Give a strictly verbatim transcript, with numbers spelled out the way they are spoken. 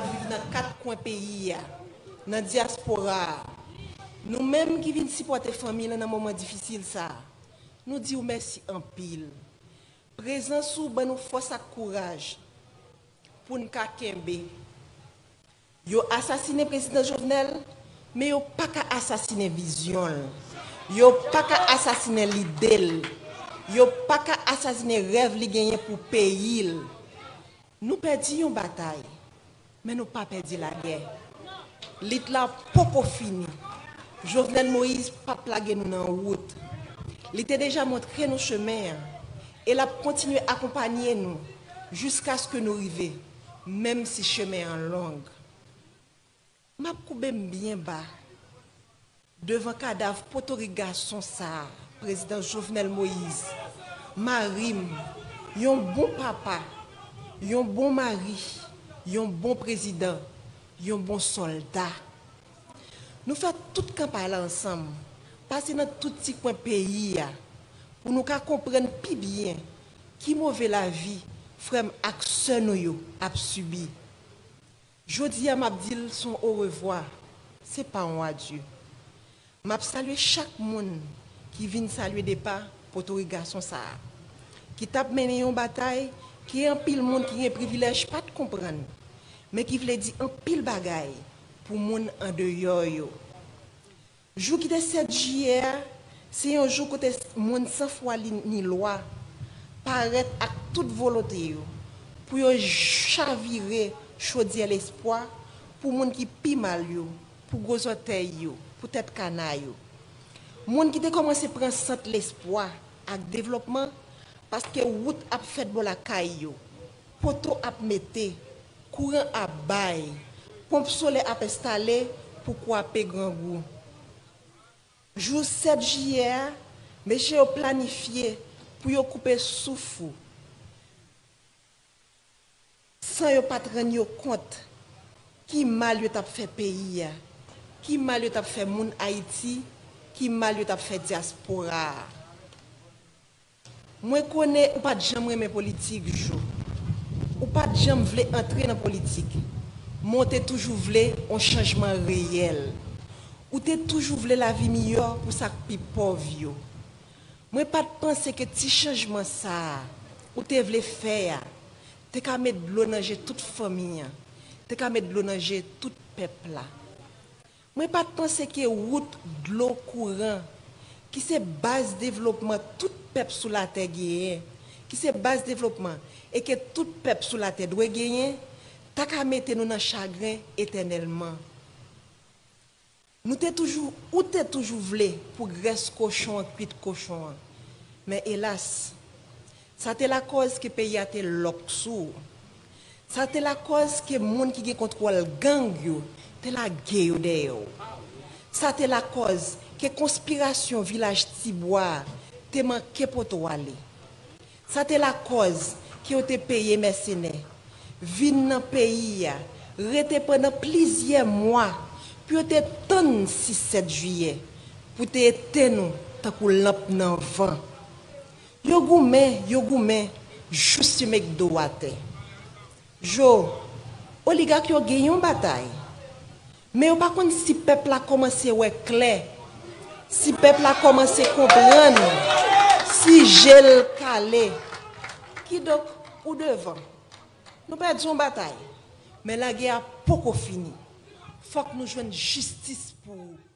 viv nan kat kwen peyi a, nan dyaspora a, nou menm ki vin sipòte fanmi lan nan moman difisil sa a, nou di w mèsi anpil. Prezans ou ban nou fòs ak kouraj pou n ka kenbe. Yo asasinen Prezidan Jovenel, men yo pa ka asasinen vizyon l. Yo pa ka asasinen lide l. Yo pa ka asasinen rèv li genyen pou peyi l. Nou pèdi yon batay, men nou pa pèdi lagè. Lit la poko fini. Jovenel Moïse p ap lage nou nan wout. Li te deja montre nou chemen an, e l ap kontinye akonpanye nou jiskaske nou rive, menm si chemen an long. M ap koube m byen ba devan kadav potorik gason sa a, Prezidan Jovenel Moïse, mari m, yon bon papa, yon bon mari, yon bon prezidan, yon bon sòlda. Nou fè tout kanpay la ansanm, pase nan tout ti kwen peyi a, pou nou ka konprann pi byen ki move lavi frè m ak sè nou yo ap sibi. Jodi a, m ap di l s on orevwa, se pa yon adye. M ap salye chak moun ki vin salye depa potorik gason sa a, ki t ap mennen yon batay ke anpil moun ki gen privilèj pa t konprann, men ki vle di anpil bagay pou moun andeyò yo. Jou ki te sèt jiyè a, se yon jou kote s-, moun san fwa li ni lwa parèt ak tout volonte yo pou yo chavire chodyè lespwa pou moun ki pi mal yo, pou gwo zòtèy yo, pou tèt kana yo. Moun ki te kòmanse pran sant lespwa ak devlopman paske wout ap fèt bò lakay yo, poto ap mete, kouran ap bay, ponp solè ap enstale pou kwape grangou. Jou sèt jiyè a, mesye yo planifye pou yo koupe souf ou, san yo pa t rann yo kont ki mal yo t ap fè peyi a, ki mal yo t ap fè moun Ayiti, ki mal yo t ap fè dyaspora a. Mwen konnen ou pa t janm renmen politik, Jo. Ou pa t janm vle antre nan politik, men w te toujou vle yon chanjman reyèl. Ou te toujou vle lavi miyò pou sa k pi pòv yo. Mwen pa t panse ke ti chanjman sa a ou te vle fè a te ka met dlo nan je tout fanmi an, te ka met dlo nan je tout pèp la. Mwen pa t panse ke wout, dlo, kouran, ki se baz devlopman tout pèp sou latè genyen, ki se baz devlopman e ke tout pèp sou latè dwe genyen, ta ka mete nou nan chagren etènèlman. Nou te toujou, ou te toujou vle pou grès kochon an kwit kochon an. Men elas, sa te lakòz ke peyi a te lòk sou ou. Sa te lakòz ke moun ki gen kontwòl gang yo te lage yo dèyè w. Sa te lakòz ke konspirasyon Vilaj Tibwa a te manke pote w ale. Sa te lakòz ke yo te peye mèsenè vin nan peyi a, rete pandan plizyè mwa pou yo te tann sis sèt jiyè pou te etenn ou tankou lanp nan van. Yo goumen, yo goumen, jous yo met do w atè. Jo, oligak yo gen yon batay, men yo pa konn si pèp la kòmanse wè klè, si pèp la kòmanse konprann, si je l kale. Kidonk, ou devan. Nou pèdi yon batay, men lagè a poko fini. Fòk nou jwenn jistis pou ou.